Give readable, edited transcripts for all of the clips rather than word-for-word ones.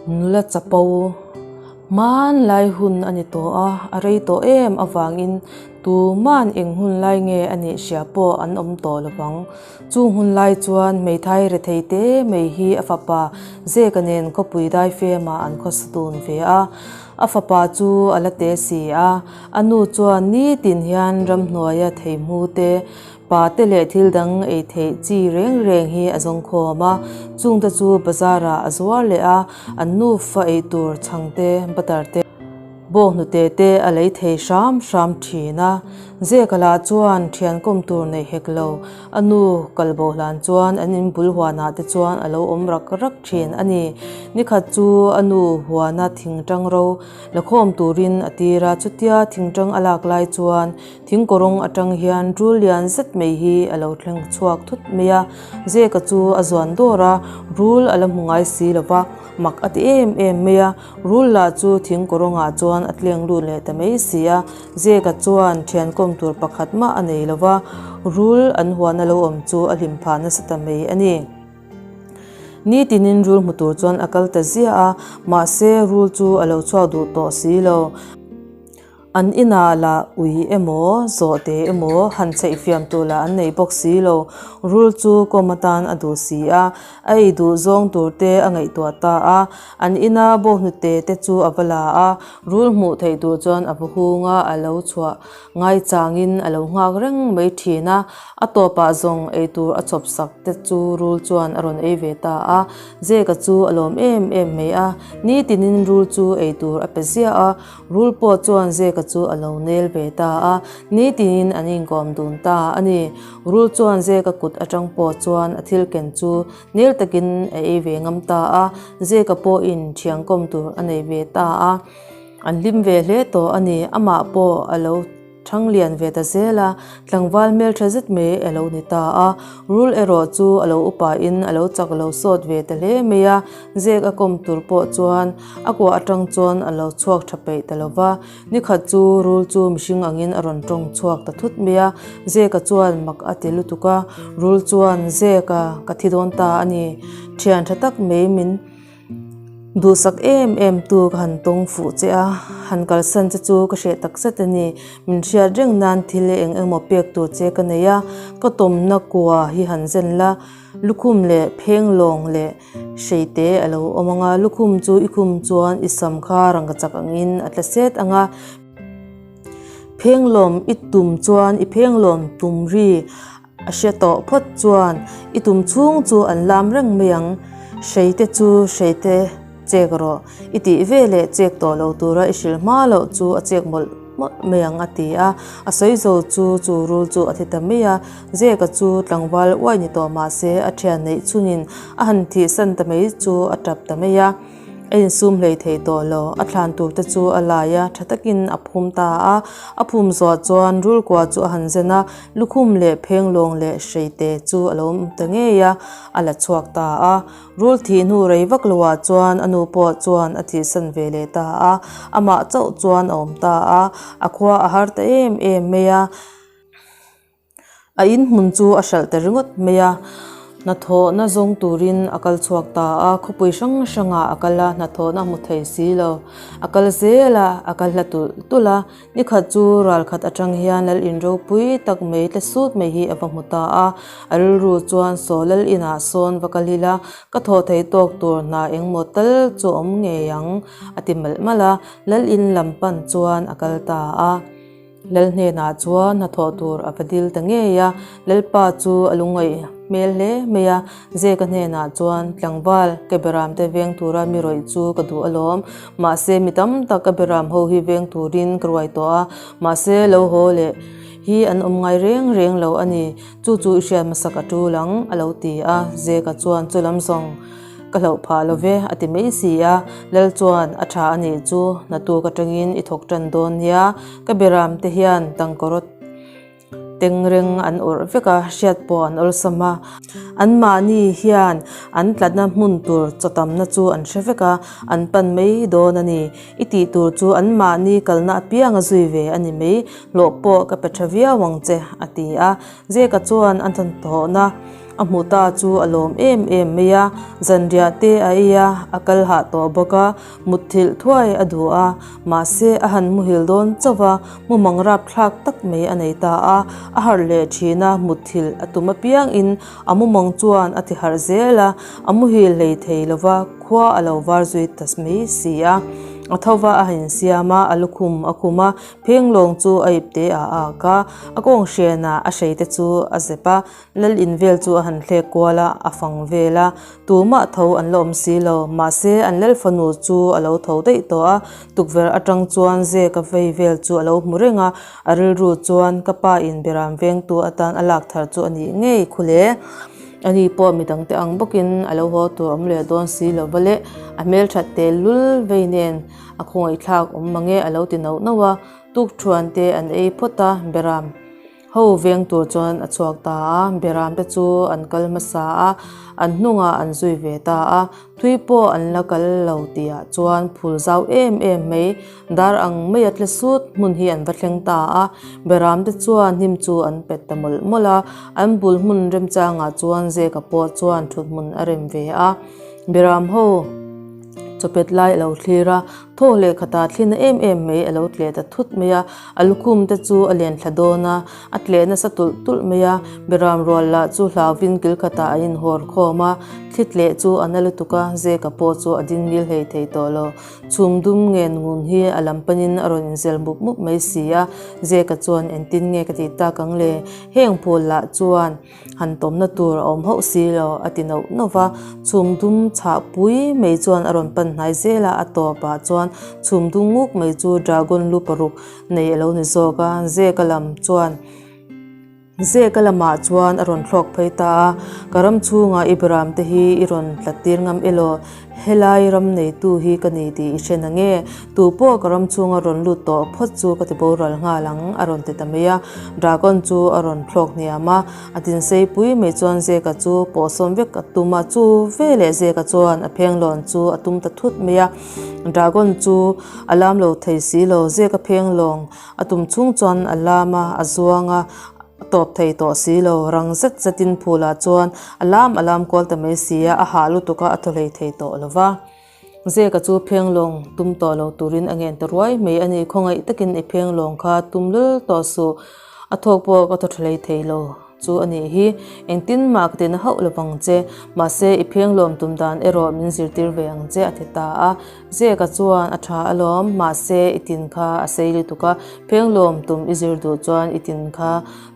Nula chapo hmanlai hun a ni tawh a, a rei tawh em avangin tuman eng hun lai nge a nih hria pawh an awm tawh lo vang. Chung hun lai chuan hmeithai rethei te mai hi a fapa Zeka nen khawpui daifemah an khawsa dun ve a. A fapa chu a la te si a, a nu chuan nitin hian ramhnuaia theihmu te, Pa te leh thil dang ei theih chi reng reng hi a zawng khawm a, chungte chu bazar ah a zuar leh a, an nufa ei tur chhang te, butter te, bawnghnute te a lei thei hram hram thin a. Zeka lah chuan thian kawm tur neih hek lo, a nu kal bo hlan chuan an in bul huanah te chuan a lo awm rak rak thin a ni. Nikhat chu a nu huana thingtang ro la khawm turin a tir a, chutia thingtang a lak lai chuan Thingkawrawng atang hian rul lian zet mai hi a lo thleng chhuak thut mai a, Zeka chu a zuan dawr a, rul a la hmu ngai si lo va, mak a ti em em mai a, rul lah chu thingkawrawngah chuan a tleng lut leh ta mai si a, Zeka chuan thiankawm tur pakhat mah a nei lo va, rul an huan a lo awm chu a hlim phah nasa ta mai a ni. Nitinin rul hmu tur chuan a kal ta ziah a, mahse rul chu a lo chhuak duh tawh si lo. An inah lah ui emaw, zawhte emaw han chheih fiam tur lah an nei bawk si lo. Rul chu kawm atan a duh si a, a ei duh zawng tur te a ngaihtuah ta a. An ina bawnghnute te chu a va la a, rul hmuh theih tur chuan a va hung a, a lo chhuah ngai changin a lo nghak reng mai thin a. A tawpah zawng ei tur a chhawp sak te chu rul chuan a rawn ei ve ta a. Zeka chu a lawm em em mai a, nitinin rul chu ei tur a pe ziah a. Rul pawh chuan Zeka chu a lo nel ve ta a, nitinin an inkawm dun ta a ni. Rul chuan Zeka kut atang pawh chuan a thil ken chu nel takin a ei ve ngam ta a, Zeka pawhin thiangkawm tur a nei ve ta a. An hlim ve hle tawh a ni, amah pawh a lo. Thang lian ve ta zel a, tlangval hmeltha zet mai a lo ni ta a. Rul erawh chu a lo upa in a lo chak lo sawt ve ta hle mai a, zek a kawm tur pawh chuan a kuah atang chuan a lo chhuak tha peih ta lo va. Nikhat chu rul chu mihring angin a rawn tawng chhuak ta thut mai a, zeka chuan mak a ti lutuk a, rul chuan zeka ka thi dawn ta a ni, thian tha tak mai min. Duhsak em em tu ka han tawng fuh che a, han kalsan che chu ka hreh tak zet a ni. Min hriat reng nan thil eng emaw pek tur che ka nei a, ka tawmna kua hi han zen la, lukhum leh phenglawng leh hreite a lo awm ang a, lukhum chu i khum chuan i sam kha rangka chak angin a tla set ang a, phenglawm i tum chuan i phenglawm tum ri A hre tawh phawt chuan i tum chhung chu an lam reng mai ang. Hreite chu hreite chek rawh. I tih ve leh chek tawh lo tura i hrilh hma loh chu a chek mawlh mawlh mai ang a ti a. A sawi zo chu chu rul chu a thi ta mai a. Zeka chu tlangval uai ni tawh mah se a thian neih chhunin a han thihsan ta mai chu a tap ta mai a. A insum hlei thei tawh lo. A thlan tur te chu a lai a, tha takin a phum ta a. A phum zawh chuan rul kua chu a han zen a, lukhum leh phenglawng leh hreite chu a lo awm ta ngei a, a la chhuak ta a. Rul thih hnu rei vak loah chuan a nu pawh chuan a thihsan ve leh ta a, amah chauh chuan a awm ta a, a khua a har ta em em mai a. A in hmun chu a hralh ta ringawt mai a, hnathawhna zawng turin a kal chhuak ta a, khawpui hrang hrangah a kal a, hnathawhna a hmu thei si lo. A kal zel a, a kal hla tulh tulh a, nikhat chu ral khat atang hian lal in ropui tak mai tla sut mai hi a va hmu ta a, a rilru chuan saw lal inah sawn va kal ila, ka thawh thei tawk tur hna engmaw tal chu a awm ngei ang a ti malh malh a, lal in lam pan chuan a kal ta a. Lal hnenah chuan hnathawh tur a va dil ta ngei a, Lalpa chu a lungngaih hmel hle mai a, Zeka hnenah chuan, Tlangval, ka beramte veng tura mi rawih chu ka duh alawm, mahse mi tam tak ka beram ho hi veng turin ka ruai tawh a, mahse lo haw leh hi an awm ngai reng reng lo a ni, chu chu i hriat hmasak a tul ang, a lo ti a, Zeka chuan chu lam zawng. Ka hlauh phah lo ve, a ti mai si a. Lal chuan, A tha a nih chu, hnatuk atangin i thawk tan dawn nia. Ka beram te hian tangkawrawt tengreng an awrh vek a, hriat pawh an awlsam a. Anmahni hian an tlatna hmun tur chawtamna chu an hre vek a, an pan mai dawn a ni. I tih tur chu anmahni kalna apiang a zui ve a ni mai, hlawh pawh ka pe tha viau ang che, a ti a. Zeka chuan a hnathawhna. A hmu ta chu a lawm em em mai a, zanriah te a ei a, a kal hah tawh bawk a, mutthilh thuai a duh a, mahse a han muhil dawn chauh va, mumang rapthlak tak mai a nei ta a, a harh leh thin a, mutthilh a tum apiangin a mumang chuan a ti harh zel a, a muhil hlei thei lo va, khua a lo var zui ta mai si a. A tho va a insiam a, a lukhum a khum a, phenglawng chu a ipte ah a ak a, a kawng hrenah a hreite chu a zep a, Lal in vel chu a han hlek kual a, a fang vel a, tumah tho an la awm si lo. Mahse, an lal fanu chu a lo tho daih tawh a, tukverh atang chuan zek a vei vel chu a lo hmu reng a, a rilru chuan ka pa in beram vengtu atan a lak thar chu a nih ngei khu le. Ani pawh midangte ang bawkin a lo haw tur awm leh dawn si lo va le, a hmelthat tehlul vei nen a khawngaihthlak awm mange a lo ti nauh nauh a, tukthuan te an ei phawt a, beram. Ho veng tur chuan a chhuak ta a, beram te chu an kal hmasa a, an hnungah an zui ve ta a, thui pawh an la kal lo tihah chuan phul zau em em mai, dar ang maia tle sut hmun hi an va thleng ta a, beram te chuan hnim chu an pet ta mawlh mawlh a, an bul hmun remchangah chuan Zeka pawh chuan thuthmun a rem ve a, beram ho chawpet lai a lo thlir a, Thaw leh khatah thlina em em mai a lo tleh ta thut mai a, a lukhum te chu a len thla dawn a, a tleh nasa tulh tulh mai a, Beram rual lah chu hlauvin kil khatah a inhawr khawm a, thli tleh chu a na lutuk a, Zeka pawh chu a ding ngil hlei thei tawh lo. Chhum dum ngen ngun hi a lam panin a rawn inzel mup mup mai si a, Zeka chuan engtin nge ka tih tak ang le? Heng phul lah chuan. Han tawmna tur a awm hauh si lo, a ti nauh nauh va. Chhum dum chhah pui mai chuan a rawn pan hnai zel a, a tawpah chuan chhum dum nguk mai chu dragon lu paruk nei a lo ni zawk a, Zeka lam chuan Zeka lamah chuan a rawn thlawk phei ta a, Ka ram chhungah i beram te hi i rawn tlat tir ngam elaw? Helai ram neitu hi ka ni tih i hre na nge? Tu pawh ka ram chhunga rawn lut tawh phawt chu ka ti boral nghal ang, a rawn ti ta mai a. Dragon chu a rawn thlawk hniam a, a tinsei pui mai chuan Zeka chu pawh sawm vek a tum a, chu veleh Zeka chuan a phenglawn chu a tum ta thut mai a. Dragon chu a lam lo thei si lo, Zeka phenglawng a tum chhung chuan a lam a, a zuang a, A tawp thei tawh si lo, rang zet zetin phulah chuan a lam a lam kual ta mai si a, a hah lutuk a, a thaw hlei thei tawh lo va. Zeka chu phenglawng tum tawh lo turin a ngen ta ruai mai a ni, khawngaih takin i phenglawng kha tum lul tawh suh, a thawk pawh ka thaw tha hlei thei lo chu a nih hi, engtin mah ka tina hauh lo vang che, mahse i phenglawm tum dan erawh min zirtir ve ang che a ti ta a. Zeka chuan a tha alawm, mahse i tin kha a sei lutuk a, phenglawm tum i zir duh chuan i tin kha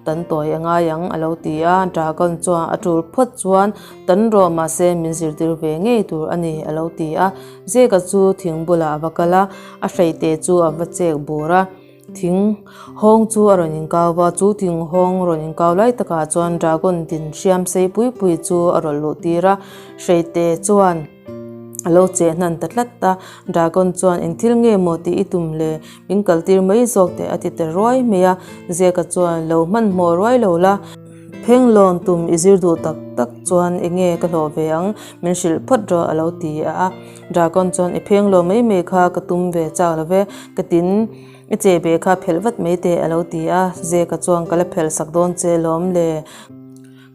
tan tawi a ngai ang a lo ti a, Dragon chuan a tul phawt chuan tan rawh mahse min zirtir ve ngei tur a ni a lo ti a, Zeka chu thing bulah a va kal a, a hreite chu a va chek bur a, thing hawng chu a rawn inkau va, chu thing hawng rawn inkau lai takah chuan Dragon tin hriam sei pui pui chu a rawlh luh tir a, hreite chuan. A lo cheh hnan ta tlat a, Dragon chuan eng thil nge maw tih i tum le, min kal tir mai zawk teh a ti ta ruai mai a, Zeka chuan lo hmanhmawh ruai lo la, Phenglawn tum i zir duh tak tak chuan eng nge ka hlawh ve ang, min hrilh phawt rawh a lo ti a, Dragon chuan i phenglawn mai mai kha ka tum ve chak lo ve, ka tin i cheh beh kha phelh vat mai teh a lo ti a, Zeka chuan ka la phelh sak dawn che lawm le.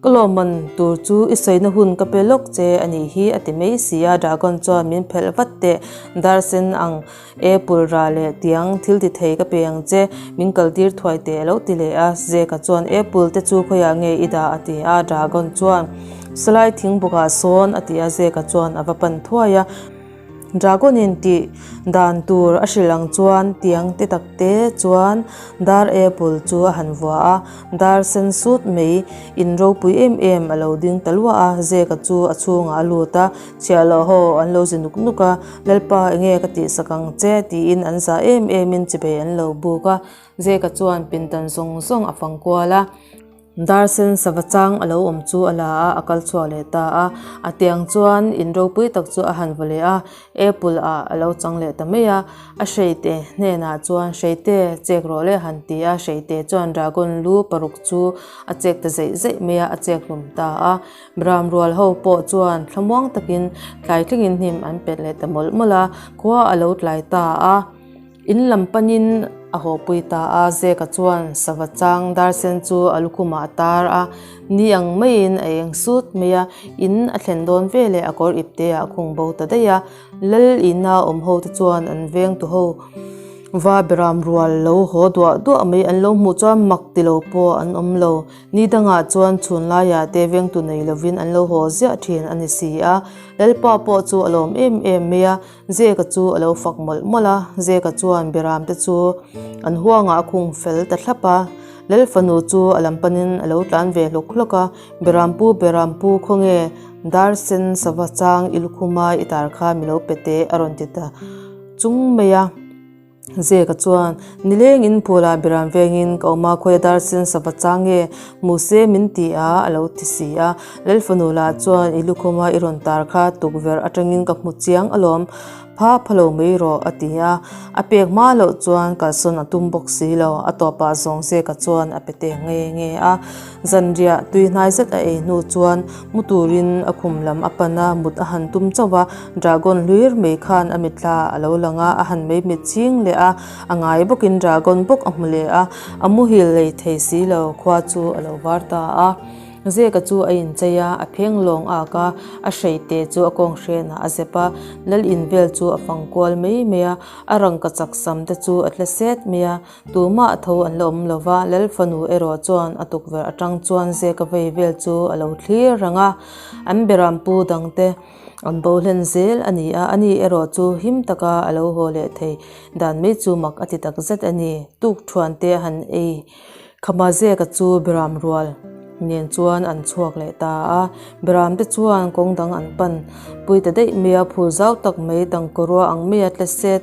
Ka lawmman tur chu i sawina hun ka pe lawk che a nih hi a ti mai si a, Dragon chuan min phelh vat teh, dar sen ang apple rah leh tiang thil ti thei ka pe ang che, min kal tir thuai teh a lo ti leh a, Zeka chuan apple te chu khawiah nge i dah a ti a, Dragon chuan salai thing bawkah sawn a ti a, Zeka chuan a va pan thuai a. Dragon in tih dan tur a hrilh ang chuan tiang te tak te chuan dar apple chu a han vua a, dar sen sut mai in ropui em em a lo ding ta luah a, Zeka chu a chhungah a lut a, chhiahloh ho an lo zi nuk nuk a, Lalpa enge ka tihsak ang che tiin an za em em in chibei an lo buk a, Zeka chuan pindan zawng zawng a fang kual a. Dar sen sava chang a lo awm chu a la a, a kal chhuak leh ta a. A tiang chuan in ropui tak chu a han vaw leh a, apple ah a lo chang leh ta mai a. A hreite hnenah chuan hreite chek rawh le han ti a, hreite chuan dragon lu paruk chu a chek ta zeih zeih mai a, a chek hlum ta a. Bram rual ho pawh chuan thlamuang takin tlai thlengin hnim an pet leh ta mawlh mawlh a, khua a lo tlai ta a. In lam panin a haw pui ta a, Zeka chuan sava chang dar sen chu a lukhumah a tar a, ni ang maiin a eng sut mai a, in a thlen dawn veleh a kawr ipte ah a khung bo ta daih a. Lal ina awm ho te chuan an veng tu ho va beram rual lo haw duah duah mai an lo hmuh chuan mak ti lo pawh an awm lo. Ni dangah chuan chhun laiah te vengtu nei lovin an lo haw ziah thin a ni si a. Lalpa pawh chu a lawm em em mai a, Zeka chu a lo fak mawlh mawlh a. Zeka chuan beram te chu an huangah a khung fel ta thlap a. Lal fanu chu a lam panin a lo tlan ve hlawk hlawk a, Berampu Berampu khawnge dar sen sava chang i lukhuma i tar kha mi lo pe teh a rawn ti ta chung mai a. Zeka chuan, Nilengin Phulah Beram vengin ka awm a, khawia dar sen sava chang nge hmu se min ti a, a lo ti si a. Lal fanu lah chuan, I lukhuma i rawn tar kha tukverh atangin ka hmu chiang alawm, pha pha lo mai rawh, a ti a. A pek hma loh chuan kalsawn a tum bawk si lo, a tawpah zawng Zeka chuan a pe teh nge nge a. Zanriah tui hnai zet a ei hnu chuan mu turin a khum lam a pan a, mut a han tum chauh a, dragon hluir mai khan a mitla a lo lang a, a han mei mit ching leh a, a ngai bawkin dragon bawk a hmu leh a, a muhil lei thei si lo, khua chu a lo var ta a. Zeka chu a inchei a, a pheng lawng ak a, a hrei te chu a kawng hrenah a zep a, lal in vel chu a fang kual mai mai a, a rangka chak sam te chu a tle set mai a, Tumah tho an la awm lo va, Lal fanu erawh chuan a tukverh atang chuan zeka vei vel chu a lo thlir reng a, an berampu dangte an bo hlen zel a ni a, ani erawh chu him taka a lo haw leh thei dan mai chu mak a ti tak zet a ni. Tuk thuan te a han ei khama zeka chu beram rual nen chuan an chhuak leh ta a, beram te chuan kawng dang an pan pui ta daih mai a, phul zau tak mai tangkawrua ang maia tle set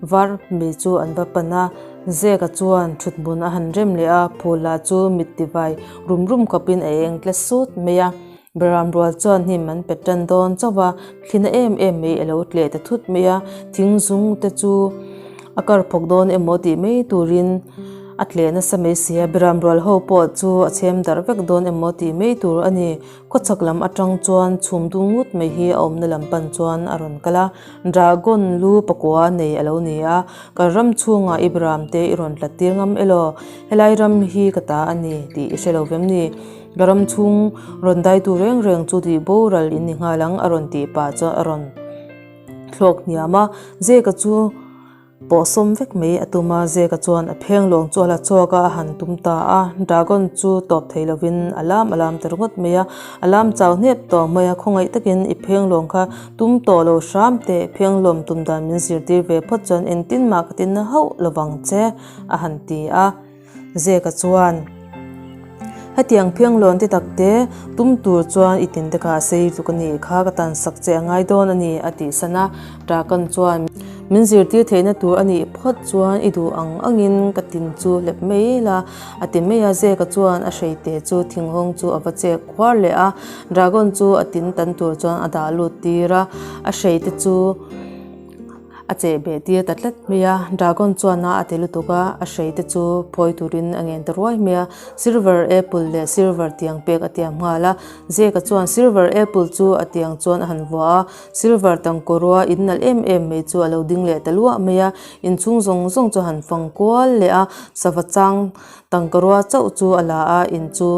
Var mi chu an va pan a, Zeka chuan thuthmun a han rem leh a, phul lah chu mit tivai rum rum khawpin a eng tle sut mai a. Beram rual chuan hnim an pe tan dawn chauh a, thlina em em mai a lo tleh ta thut mai a, thing zung te chu a kar phawk dawn emaw tih mai turin a tleh nasa mai si a, beram rual ho pawh chu a chhem darh vek dawn emaw tih mai tur a ni. Khawchhak lam atang chuan chhum dung ngut mai hi a awmna lam pan chuan a rawn kal a. Dragon lu pakua nei a lo ni a, Kan ram chhungah i ram te i rawn tlat tir ngam elaw? Helai ram hi ka ta a ni tih i hre lo vem ni? Ka ram chhung rawn daitu reng reng chu tih boral in ni nghal ang a rawn tih pah chuan a rawn thlawk hniam a, Zeka chu Pawh sawm vek mai a tum a, Zeka chuan a pheng lawng chu a la chhuak a, a han tum ta a. Dragon chu tawp thei lovin a lam a lam ta ringawt mai a, a lam chau hnep tawh mai a, khawngaih takin i pheng lawng kha tum tawh lo hram teh, pheng lawm tum dan min zirtir ve phawt chuan engtin mah ka tinna hauh lovang che, a han ti a. Zeka chuan, Hetiang phianglawn te tak te tum tur chuan i tinte kha a sei tluk a nih kha, ka tan sak che a ngai dawn a ni, a tih san a. Dragon chuan, Min zirtir theihna tur a nih phawt chuan i duh ang angin ka tin chu hlep mai la, a ti mai a. Zeka chuan a hreite chu thinghawng chu a va chek khuar leh a, Dragon chu a tin tan tur chuan a dah lut tir a, a hreite chu, A cheh beh tir ta tlat mai a, dragon chuan a a ti lutuk a, a hrei te chu phawi turin a ngen ta ruai mai a, silver apple leh silver tiang pek a tiam nghal a, Zeka chuan silver apple chu a tiang chuan a han vuah a, silver tangkawrua in nalh em em mai chu a lo ding leh ta luah mai a, inchhung zawng zawng chu a han fang kual leh a, sava chang tangkawrua chauh chu a la a, in chu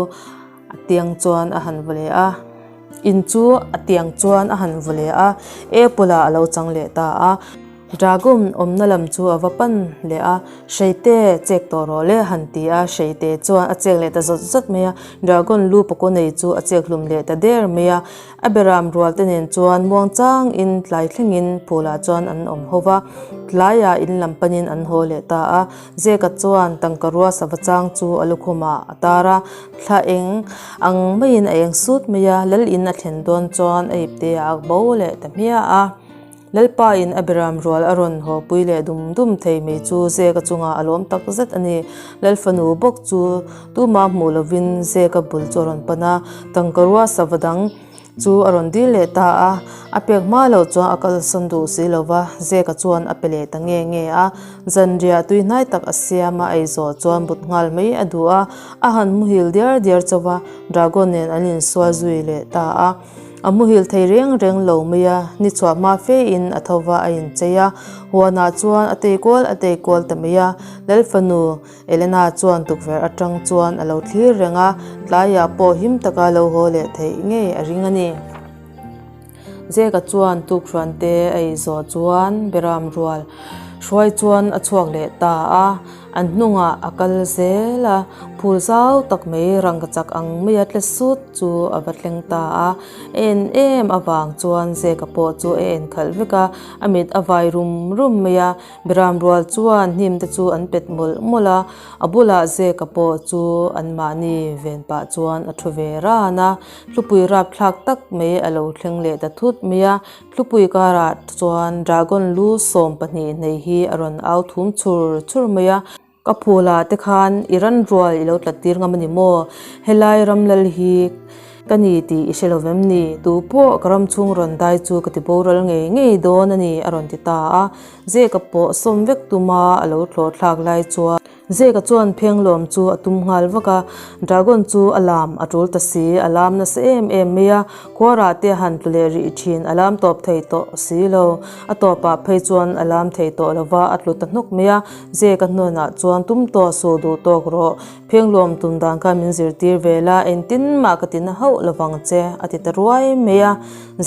a tiang chuan a han vaw leh a. In chu a tiang chuan a han vaw leh a, apple ah a lo chang leh ta a. Dragon awmna lam chu a va pan leh a, Hreite, chek tawh rawh le han ti a, Hreite chuan a chek leh ta zawt zawt mai a, Dragon lu pakaw nei chu a chek hlum leh ta der mai a. A beram rual te nen chuan muang chang in tlai thleng in phul ah chuan an awm ho va, tlai ah in lam pan in an haw leh ta a. Zeka chuan tangka rua sava chang chu a lukhum ah a tar a, Thla eng ang maiin a eng sut mai a, Lal in a thlen dawn chuan a ipte a ak bo leh ta hmiah a. Lalpa in a beram rual a rawn haw pui leh dum dum thei mai chu Zeka chungah a lawm tak zet a ni. Lal fanu bawk chu tumah hmuh lovin Zeka bul chu a rawn pan a, tangka rua sava dang Chu a rawn dil leh ta a, a pek hma loh chuan a kalsan duh si lo va, Zeka chuan a pe leh ta nge nge a. Zanriah tui hnai tak a siam a, ei zawh chuan but nghal mai a duh a, a han muhil diar diar chauh va, Dragon nen an insual zui leh ta a. A muhil thei reng reng lo mai a, ni chhuah hma fe in a tho va a inchei a, huanah chuan a tei kual a tei kual ta mai a, Lalfanu Elena chuan tukverh atang chuan a lo thlir reng a, tlaiah pawh him taka lo haw leh theih ngei a ring a ni. Zeka chuan tukhruan te a ei zawh chuan Beram rual hruai chuan a chhuak leh ta a, an hnungah a kal zel a, phul zau tak mai rangkachak ang maia tle sut chu a va thleng ta a, a en em avang chuan Zeka pawh chu a en khalh vek a, a mit a vai rum rum mai a. Beram rual chuan hnim te chu an pet mawlh mawlh a, a bulah Zeka pawh chu anmahni ven pah chuan a thu ve ran a. Hlupui rapthlak tak mai a lo thleng leh ta thut mai a, hlupui karah chuan dragon lu 12 nei hi a rawn au thum chur chur mai a. Ka phulah te khan i ran rual i lo tlat tir ngam a ni maw? Helai ram lal hi ka ni tih i hre lo vem ni? Tu pawh ka ram chhung rawn dai chu ka ti boral ngei ngei dawn a ni a rawn ti ta a. Zeka pawh sawm vek tuma a lo thlawh thlak lai chuan Zeka chuan phenglawm chu a tum nghal vak a, Dragon chu a lam a tul ta si, a lam nasa em em mai a, khuarah te a han tlu leh rih thin, a lam tawp thei tawh si lo. A tawpah phei chuan a lam thei tawh lo va, a tlu ta hnawk mai a, Zeka hnunah chuan tum tawh suh duh tawk rawh, phenglawm tum dan kha min zirtir ve la, engtin mah ka ti na hauh lovang che, a ti ta ruai mai a.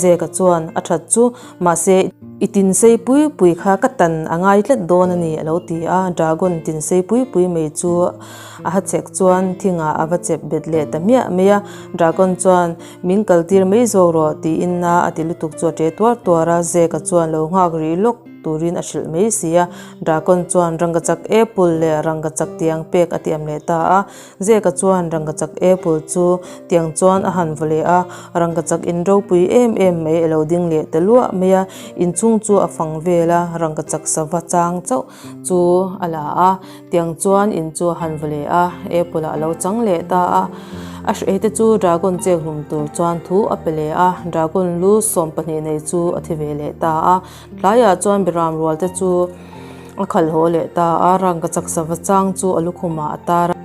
Zeka chuan a that chu Mahse, i tinsei pui pui kha ka tan a ngai tlat dawn a ni, a lo ti a. Dragon tinsei pui pui mai chu a ha chek chuan thingah a va chep bet leh ta hmiah mai a. Dragon chuan, Min kaltir mai zawk rawh, tiin a a ti lutuk chu a ṭe tuar tuar a. Zeka chuan lo nghak rih lawk turin a hrilh mai si a. Dragon chuan rangkachak apple leh rangkachak tiang pek a tiam leh ta a. Zeka chuan rangkachak apple chu tiang chuan a han vaw leh a, rangkachak in ropui em em mai a lo ding leh ta luah mai a, inchhung chu a fang vel a, rangkachak sava chang chauh chu a la a, tiang chuan in chu a han vaw leh a, apple ah a lo chang leh ta a, a hreh te chu dragon chek hlum tur chuan thu a pe leh a, dragon lu 12 nei chu a thi ve leh ta a, tlaiah chuan beram rual te chu. A khalh haw leh ta a, rangkachak sava chang chu a lukhumah a tar a.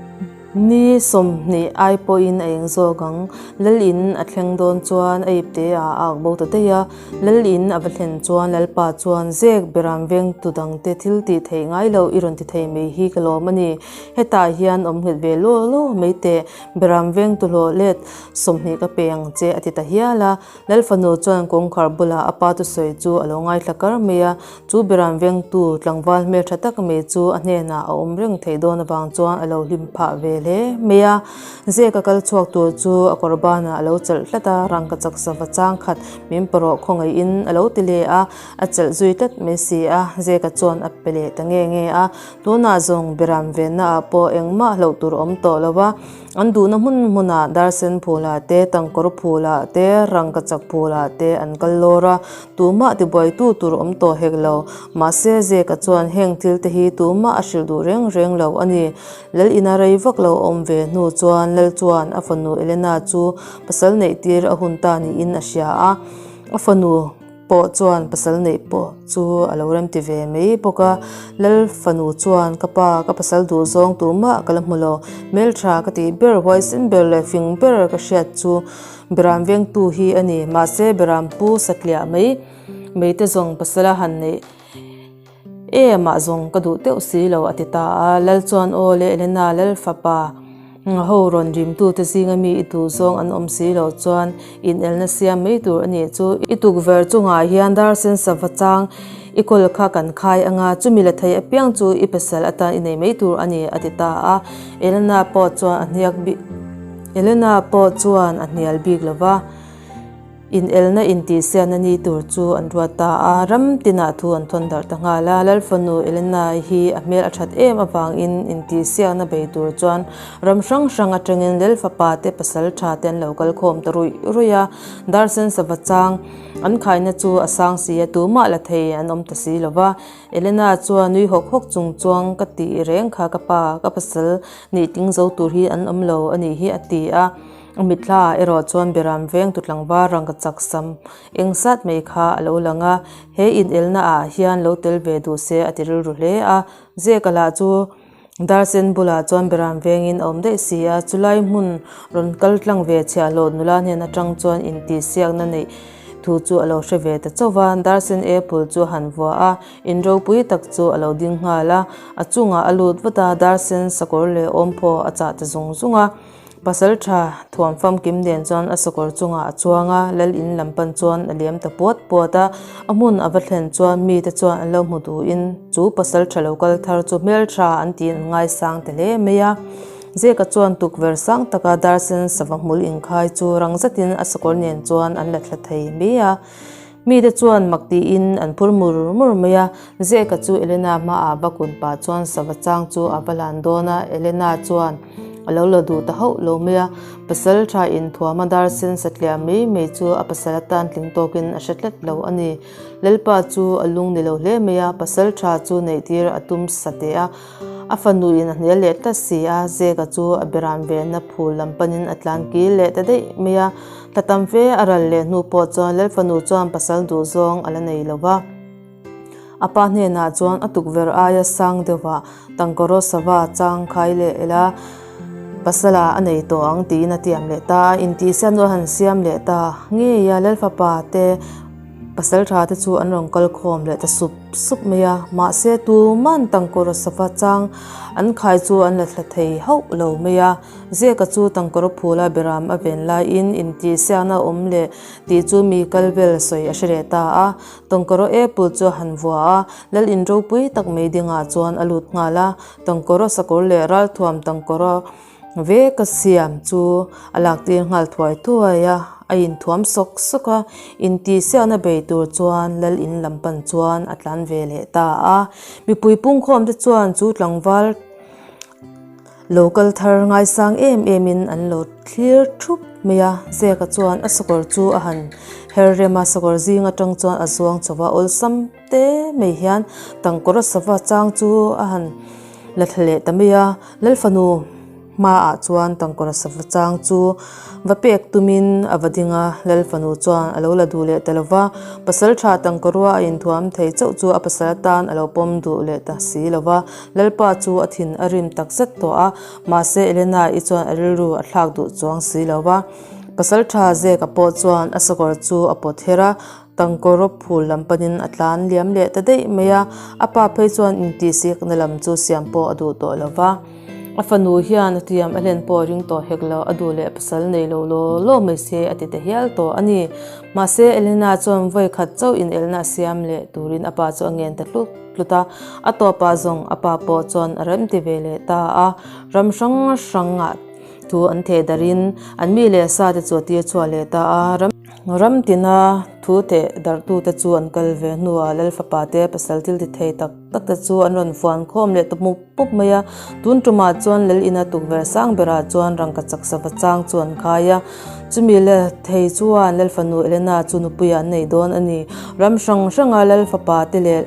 Ni 20 ai pawhin a eng zawk ang. Lal in a thleng dawn chuan a ipte ah a ak bo ta daih a. Lal in a va thlen chuan Lalpa chuan, Zek, Beram vengtu dangte thil tih theih ngai loh i rawn ti thei mai hi ka lawm a ni. Hetah hian awm nghet ve law law mai teh. Beram vengtu hlawh let 20 ka pe ang che a ti ta hial a. Lal fanu chuan kawngkhar bulah a pa thusawi chu a lo ngaithla kar mai a, chu Beram vengtu tlangval hmeltha tak mai chu a hnenah a awm reng theih dawn avang chuan a lo hlim phah ve hle mai a. Zeka kal chhuak tur chu a kawr banah a lo chelh tlat a, rangkachak sava chang khat min pawrawh khawngaihin a lo ti leh a, a chelh zui tlat mai si a, Zeka chuan a pe leh ta nge nge a. Tunah zawng Beram vennaah pawh engmah hlauh tur a awm tawh lo a. An duhna hmun hmunah darsen phulah te, tangkawr phulah te, rangkachak phulah te an kal lawr a, tumah tibuaitu tur awm tawh hek lo. Mahse, Zeka chuan heng thil te hi tumah a hrilh duh reng reng lo a ni. Lal ina rei vak lo awm ve hnu chuan Lal chuan a fanu Elena chu pasal neih tir a hun ta niin a hria a, a fanu. Pawh chuan pasal neih pawh chu a lo remti ve mai bawk a. Lal fanu chuan ka pa, ka pasal duh zawng tumah ka la hmu lo. Hmeltha ka tih ber, huaisen ber leh fing ber ka hriat chu Beram vengtu hi a ni. Mahse Beram pu satliah mai mai te zawng pasal a han neih Emah zawng ka duh teuh si lo a ti ta a. Lal chuan aw le Elena Lal fapa ho rawn rimtute zinga mi i duh zawng an awm si lo chuan inelna siam mai tur a nih chu. I tukverh chungah hian dar sen sava chang i kawl kha kan khai anga chumi la thei apiang chu i pasal atan i nei mai tur a ni a ti ta a. Elena pawh chuan a hniak bik Elena pawh chuan a hnial bik lova. Inelna intihsiakna ni tur chu an ruat ta a, ram tinah thu an thawn darh ta nghal a. Lal fanu Elena hi a hmel a that em avangin intihsiakna bei tur chuan ram hrang hrang atangin Lal fapa te pasal tha te an lo kal khawm ta ruih ruih a. Dar sen sava chang an khaina chu a sang si a, tumah la thei an awm ta si lo va. Elena chuan nui hawk hawk chung chuang ka tih reng kha ka pa, ka pasal nih tling zo tur hi an awm lo a nih hi a ti a. A mitthla ah erawh chuan Beram veng tu tlangval rangkachak sam eng sat mai kha a lo lang a, he inelna ah hian lo tel ve duh se a ti rilru hle a. Zeka lah chu Darsen bulah chuan beram vengin a awm daih si a, chulai hmun rawn kal tlang ve chhiahhlawh nula hnen atang chuan intihsiakna neih thu chu a lo hre ve ta chauh va. Darsen apple chu a han vuah a, in ropui tak chu a lo ding nghal a, a chungah a lut vat a, Darsen sakawr leh awmphaw a chah ta zung zung a. Pasal tha thuam famkim nen chuan a sakawr chungah a chuang a, lal in lam pan chuan a liam ta puat puat a. A hmun a va thlen chuan mite chuan an lo hmu duhin chu pasal tha lo kal thar chu hmeltha an tiin an ngaisang ta hle mai a. Zeka chuan tukverh sang taka darsen sava hmul inkhai chu rang zetin a sakawr nen chuan an la thla thei mai a. Mite chuan mak tiin an phur mur mur mai a. Zeka chu Elena hmaah va kun pah chuan sava chang chu a va hlan dawn a, Elena chuan a lo la duh ta hauh lo mai a. Pasal tha inthuama dar sen satliah mai mai chu a pasal atan tling tawkin a hre tlat lo a ni. Lalpa chu a lung ni lo hle mai a, pasal tha chu neihtir a tum sa teh a. A fanu in a hnial leh tlat si a, Zeka chu a beram venna phul lam panin a tlan kil leh ta daih mai a. Thla tam fe a ral leh hnu pawh chuan Lalfanu chuan pasal duhzawng a la nei lo va. A pa hnenah chuan a tukverh aia sang deuhah tangkaraw sava chang khai leh ila pasala a nei tawh ang tiin a tiam leh ta a, intihsiat nu a han siam leh ta ngei a, Lalfapa te pasal tha te chu an rawn kal khawm leh ta sup sup mai a, mahse tuman tangkaraw sava chang an khai chu an la thla thei hauh lo mai a, Zeka chu tangkaraw phula beram a ven laiin intihsiakna awm leh tih chu mi kal vel sawi a hre leh ta a. Tawngkawraw apple chu a han vua a, lal in ropui tak mai dingah chuan a lut nghal a, tawngkawraw sakawr leh ralthuam tawngkawraw veka siam chu a lak tir nghal thuai thuai a, a inthuam sawk sawk a, intihsiakna bei tur chuan lal in lam pan chuan a tlan ve leh ta a, mipui pungkhawm te chuan chu tlangval Lo kal thar ngaisang em em in an lo thlir thup mai a, Zeka chuan a sakawr chu a han her rem a, sakawr zing atang chuan a zuang chho va, awlsam te mai hian tangkawra sava chang chu a han la thla leh ta mai a, Lalfanu hmaah chuan tangkawra sava chang chu va pek tumin a va ding a, Lalfanu chuan a lo la duh leh ta lo va, pasal tha tangkawrua a inthuam thei chauh chu a pasal atan a lo pawm duh leh ta si lo va. Lalpa chu a thin a rim tak zet tawh a, mahse Elena-i chuan a rilru a thlak duh chuang si lo va. Pasal tha Zeka pawh chuan a sakawr chu a pawt her a, tangkaw rawp phul lam panin a tlan liam leh ta daih mai a, a pa phei chuan intihsikna lam chu siam pawh a duh tawh lo va. A fanu hian a tiam a hlen pawh a ring tawh hek lo, a duh leh pasal nei lo law law mai se a ti ta hial tawh a ni. Mahse Elena chuan vawi khat chauh inelna a siam leh turin a pa chu a ngen ta hlut. Tlut a, a tawpah zawng a pa pawh chuan a rem ti ve leh ta a, ram hrang hrangah thu an theh darhin an mi leh sa te chu a tir chhuah leh ta a, ram ram tina thu theh darhtute chu an kal ve hnuah Lal fapa te pasal thil ti thei tak tak te chu an rawn fuan khawm leh ta mup mup mai a, tun tumah chuan Lal ina tukverh sang berah chuan rangkachak sava chang chu an khai a, chumi leh thei chuan Lal fanu Elena chu nupuiah an nei dawn a ni, ram hrang hranga Lal fapa te leh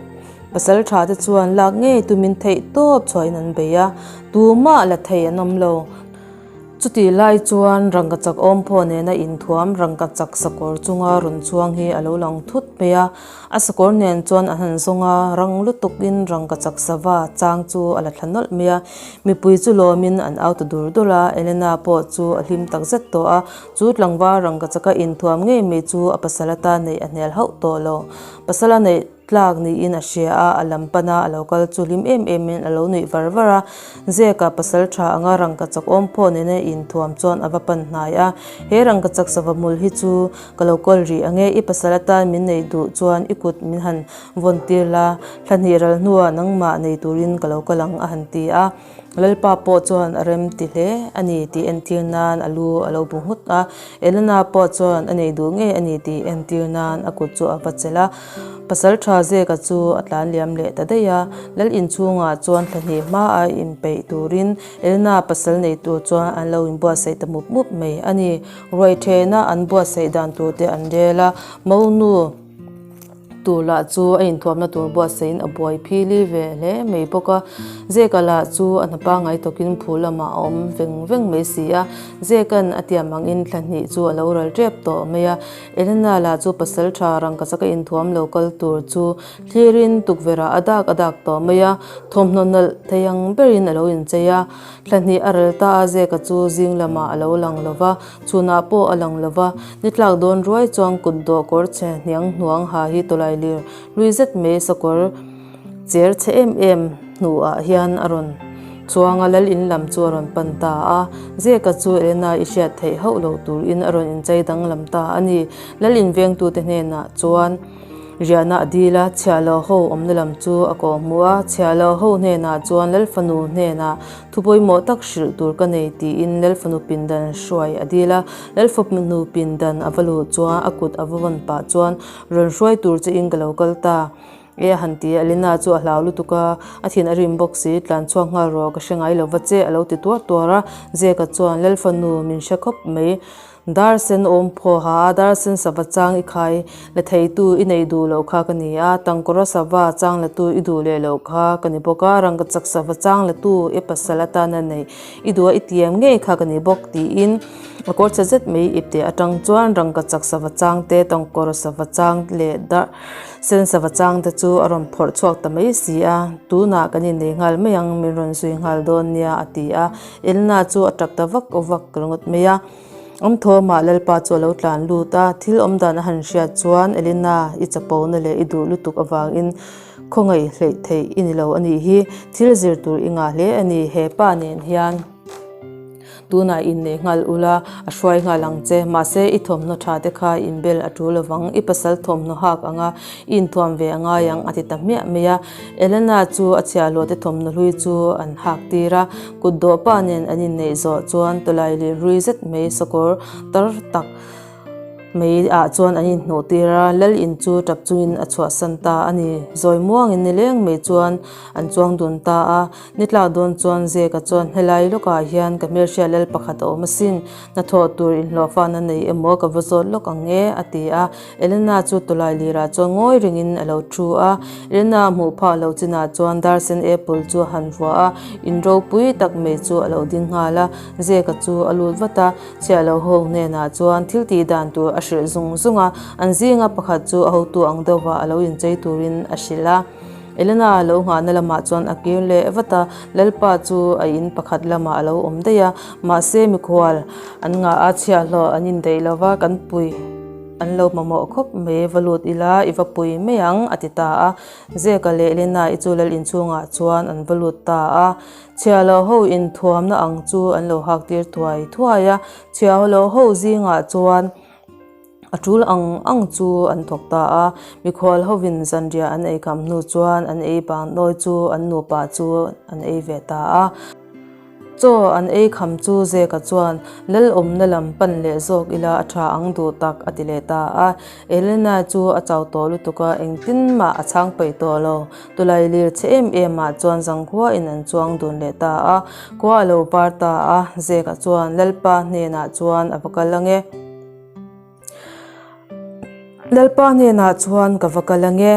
Pasal tha te chuan lak ngei tumin theih tawp chhuahin an bei a, tumah la thei an awm lo. Chutih lai chuan rangkachak awmphaw nena inthuam rangkachak sakawr chunga rawn chuang hi a lo lang thut mai a, a sakawr nen chuan an han zawng a, rang lutukin rangkachak sava chang chu a la thla nawlh mai a. Mipui chu lawmin an au ta dur dur a, Elena pawh chu a hlim takzet tawh a, chu tlangval rangkachaka inthuam ngei mai chu a pasal atan neih a hnial hauh tawh lo. Pasal a neih. Tlak niin a hria a, a lam pana a lo kal chu hlim em emin a lo nuih var var a. Zeka pasal tha anga rangkachak awm pawh nena inthuam chuan a va pan hnai a, He rangkachak sava hmul hi chu ka lo kawl rih ang e, i pasal atan min neih duh chuan i kut min han vawn tir la, thla hnih ral hnuah nangmah nei turin ka lo kal ang a han ti a. Lalpa pawh chuan a rem ti hle a ni tih entir nan a lu a lo bu nghut a, Elena pawh chuan a nei duh ngei a ni tih entir nan a kut chu a va chelh a. Pasal tha Zeka chu a tlan liam leh ta daih a, Lal inchhungah chuan thla hnih hmaa inpeih turin Elena pasal nei tur chuan an lo inbuatsaih ta mup mup mai a ni. Ruaithehna an buatsaih dan tur te an rel a, Monu. Tur lah chu a inthuamna tur buatsaihin a buai phili ve hle mai bawk a, Zeka lah chu a hna pangngai tawkin phul lamah a awm veng veng mai si a, Zeka'n a tiam angin thla hnih chu a lo ral tep tawh mai a, Elena lah chu pasal tha rangkachaka inthuam lo kal tur chu thlirin tukverhah a dak a dak tawh mai a, thawmhnaw nalh thei ang berin a lo inchei a, thla hnih a ral ta a, Zeka chu zing lamah a lo lang lo va. Chhunah pawh a lang lo va, ni tlak dawn ruai chuan kut dawh kawr chhe hniang hnuang ha hi tawlai lir hlui zet mai sakawr cher chhe em em hnuah hian a rawn chuang a, lal in lam chu a rawn pan ta a. Zeka chu Elena i hriat theih hauh loh turin a rawn inchei danglam ta a ni. Lal in vengtute hnenah chuan. Riahna a dil a, chhiahlo ho awmna lam chu a kawh hmuh a, chhiahlo ho hnenah chuan Lalfanu hnenah thu pawimawh tak hrilh tur ka nei tiin Lalfanu pindan hruai a dil a, Lalfanu pindan a va luh chuan a kut a va vawn pah chuan rawn hruai tur che in ka lo kal ta e a han ti a, Elena chu a hlau lutuk a, a thin a rim bawk si, tlan chhuak nghal rawh ka hre ngai lo va che a lo ti tuar tuar a, Zeka chuan Lalfanu min hre khawp mai. Dar sen awm phawha a, dar sen sava chang i khai la theitu i neih duh loh kha ka ni a, tangkawra sava chang latu i duh leh loh kha ka ni bawk a, rangkachak sava chang latu i pasal atana neih i duh a i tiam ngei kha ka ni bawk tiin a kawr chhe zet mai ipte atang chuan rangkachak sava chang te, tangkawra sava chang leh dar sen sava chang te chu a rawn phawrh chhuak ta mai si a, tunah kan innei nghal mai ang min rawn zui nghal dawn nia a ti a. Elna chu a tap ta vak vak ringawt mai a. Awmthawmah Lalpa chu a lo tlan lut a, thil awmdan a han hriat chuan Elena i chapona leh i duh lutuk avangin khawngaih hleih theih i ni lo a nih hi, thil zir tur i ngah hle a ni, he pa nen hian tunah innei nghal ula a hruai nghal ang che, mahse i thawmhnaw tha te kha inbel a tul lovang, i pasal thawmhnaw hak anga i inthuam ve a ngai ang a ti ta hmiah mai a. Elena chu a chhiahhlawh te thawmhnaw hlui chu an hak tir a, kut dawh pa nen an inneih zawh chuan tawlai leh hlui zet mai sakawr tar tak mai ah chuan an inhnuh tir a, lal in chu tap chungin a chhuahsan ta a ni. Zawi muangin nileng mai chuan an chuang dun ta a, ni tlak dawn chuan Zeka chuan helai lawkah hian ka hmelhriat lal pakhat a awm asin, hnathawh tur inhlawhfana nei emaw ka va zawt lawk ang e a ti a. Elena chu tawlai lirah chuan ngawi rengin a lo thu a, Elena hmuh phah loh chinah chuan darsen apple chu a han vuah a, in ropui tak mai chu a lo ding nghal a, Zeka chu a lut vat a, chhiahlo ho hnenah chuan thil tih dan tur a hrilh zung zung a, an zinga pakhat chu a hotu ang deuhva a lo inchei turin a hrilh a. Elena lo nghahna lamah chuan a kir leh vat a, Lalpa chu a in pakhat lamah a lo awm daih a, mahse mikhual an ngah a, chhiahhlawh an indaih lova kan pui. An lo mamawh khawp mai, va lut ila i va pui mai ang a ti ta a. Zeka leh Lena i chu lal inchhungah chuan an va lut ta a. Chhiahlo ho inthuamna ang chu an lo hak tir thuai thuai a. Chhiahlo ho zingah chuan a tul ang ang chu an thawk ta a. Mikhual hovin zanriah an ei kham hnu chuan an ei bang nawi chu an nupa chu an ei ve ta a. Chaw an ei kham chu Zeka chuan lal awmna lam pan leh zawk ila a tha ang duh tak a ti leh ta a. Elena chu a chau tawh lutuk a, engtin mah a chhang peih tawh lo. Tawlai lir chhe em em ah chuan zangkhua in an chuang dun leh ta a. Khua a lo par ta a, Zeka chuan Lalpa hnenah chuan a va kal ange. Lalpa hnenah chuan ka va kal ange,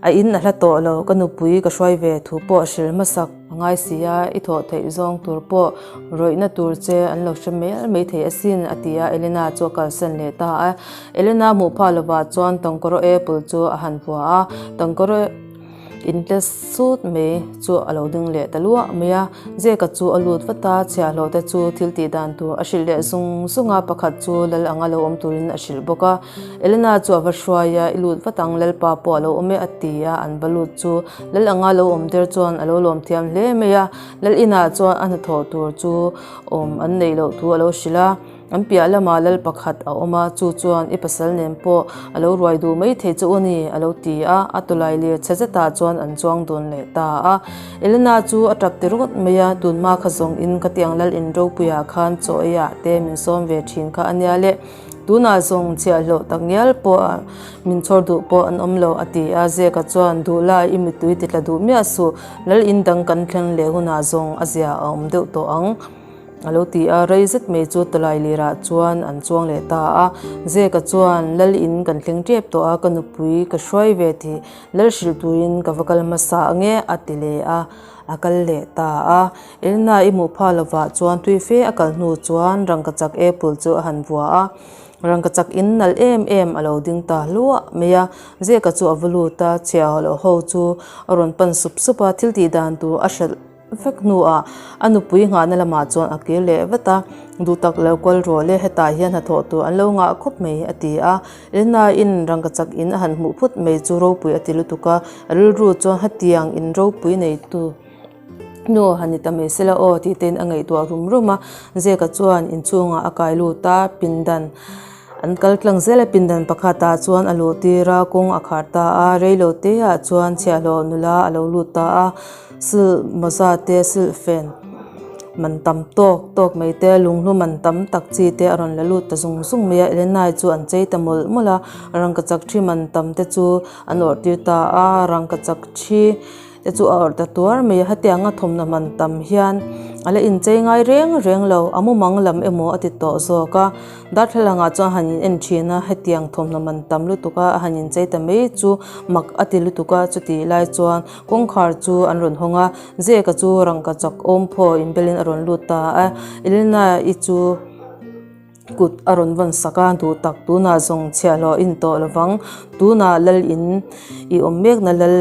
a in a hla tawh lo, ka nupui ka hruai ve thu pawh hrilh hmasak a ngai si a, i thawh theih zawng tur pawh rawihna tur che an lo hre mel mai thei asin a ti a, Elena chu a kalsan leh ta a. Elena hmuh phah lovah chuan tangkawraw apple chu a han vuah a, tangkawraw. Intle sut mai chu a lo ding leh ta luah mai a, Zeka chu a lut vat a, chhiahhlawh te chu thil tih dan tur a hrilh leh zung zung a, pakhat chu lal anga lo awm turin a hrilh bawk a. Elena chu a va hruai a, I lut vat ang, Lalpa pawh a lo awm e a ti a, an va lut chu lal anga lo awm der chuan a lo lawm thiam hle mai a, lal inah chuan a hnathawh tur chu awm an neih loh thu a lo hrilh a. An piah lamah lal pakhat a awm a, chu chuan i pasal nen pawh a lo ruai duh mai thei chu u ni, a lo ti a, a tawlai lir chhe zetah chuan an chuang dun leh ta a. Elena chu a tap ti ringawt mai a, tunhma kha zawng in khatiang lal in ropuiah khan chaw eiah te min sawm ve thin kha a nia le, tunah zawng chhiahhlawh tak ngial pawh min chhawr duh pawh an awm lo, a ti a. Zeka chuan duh lai i mittui ti tla duh miah suh, lal in dang kan thleng leh hunah zawng a zia a awm deuh tawh ang. A lo ti a, rei zet mai chu tawlai lirah chuan an chuang leh ta a. Zeka chuan, Lal in kan thleng tep tawh a, ka nupui ka hruai ve tih lal hrilh turin ka va kal hmasa ange a ti leh a, a kal leh ta a. Elna i hmuh phah lovah chuan tui fe a kal hnu chuan rangkachak apple chu a han vua a. Rangkachak in nalh em em a lo ding ta hluah mai a, Zeka chu a va lut a, chhiahhlawh ho chu a rawn pan sup sup a, thil tih dan tur a hrelh vek hnuah a nupui nghahna lamah chuan a kir leh vat a, duh tak lo kual rawh le, hetah hian hnathawh tur an lo ngah khawp mai a ti a. Elna-in rangkachak in a han hmuh phut mai chu ropui a ti lutuk a, a rilru chuan hetiang in ropui neitu nu han ni ta mai sela aw tih tein a ngaihtuah rum rum a. Zeka chuan inchhungah a kai lut a, pindan an kal tlang zel a, pindan pakhatah chuan a luh tir a, kawng a khar ta a, reilo teah chuan chhiahhlawh nula a lo lut ta a. Silh mawza te silh fen man tam tawk tawk mai te lunghlu man tam tak chi te a rawn la lut ta zung zung mai a Elena-i chu an chei ta mawlh mawlh a rangkachak thi man tam te chu an awrh tir ta a rangkachak thi te chu a awrh ta tuar mai a hetianga thawmhnaw man tam hian a la inchei ngai reng reng lo a mumang lam emaw a ti tawh zawk a. Darthlalang ah chuan han in en thin a, hetiang thawmhnaw man tam lutuk a, a han in chei ta mai chu mak a ti lutuk a, chutih lai chuan kawngkhar chu an rawn hawng a, Zeka chu rangka chak awm phaw inbelin a rawn lut ta a, Elena i chu kut a rawn vawn sak a, duh tak tunah zawng chhiahhlawh in tawh lovang, tunah lal in i awm mekna lal.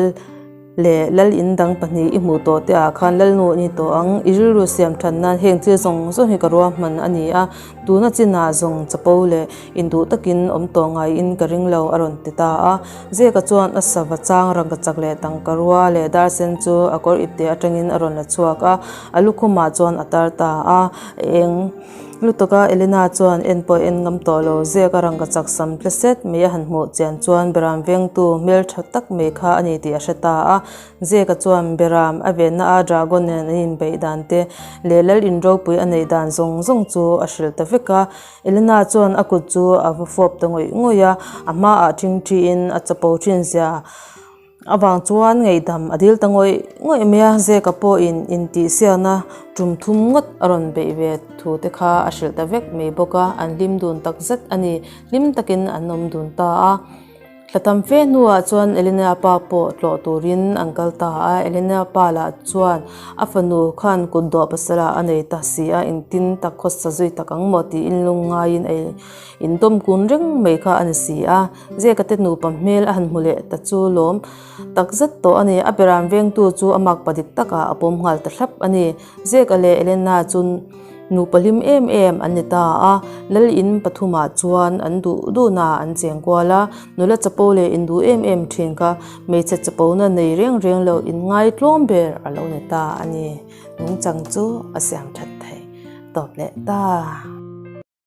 Leh lal in dang pahnih i hmuh tawh te ah khan lal nu a ni tawh ang. I rilru siam than nan heng thil zawng zawng hi ka ruahman a ni a, tuna chinah zawng chapo leh induh takin awm tawh ngaiin ka ring lo a rawn ti ta a. Zeka chuan a sava chang rangkachak leh tangka rua leh dar sen chu a kawr ipte atangin a rawn la chhuak a, a lukhumah chuan a tar ta a. Eng. Lutuk a, Elena chuan en pawh en ngam tawh lo, zek a rangkachak sam tle set mai a han hmuh chian chuan Beram vengtu hmel tha tak mai kha a ni tih a hre ta a. Zeka chuan Beram a venna a dragon nen an inbeih dan te leh lal in ropui a neih dan zawng zawng chu a hrilh ta vek a. Elena chuan a kut chu a va fawp ta ngawih ngawih a, a hmaah ṭhingṭhiin a chapo ṭhin zia. Avang chuan ngaihdam a dil ta ngawih ngawih mai a, Zeka pawhin intihsiakna tum thum ngawt a rawn beih ve thu te kha a hrilh ta vek mai bawk a, an hlim dun tak zet a ni, hlim takin an awm dun ta a. Thla tam fe hnuah chuan Elena pa pawh tlawh turin an kal ta a, Elena pa lah chuan a fanu khan kut dawh pasal ah a nei ta si a, engtin tak khawsa zui tak ang maw tiin lungngaiin a indawm kun reng mai kha a ni si a. Zeka te nupa hmel a han hmu leh ta chu lawm tak zet tawh a ni. A beram vengtu chu a mak padik takah a pawm nghal ta thlap a ni. Zeka leh Elena chu nupa hlim em em an ni ta a, lal in pathumah chuan an duh duhna an cheng kual a, nula chapo leh induh em em thin kha hmeichhe chapona nei reng reng lo in ngaitlawm ber a lo ni ta a ni. Nungchang chu a siam that thei tawp leh ta.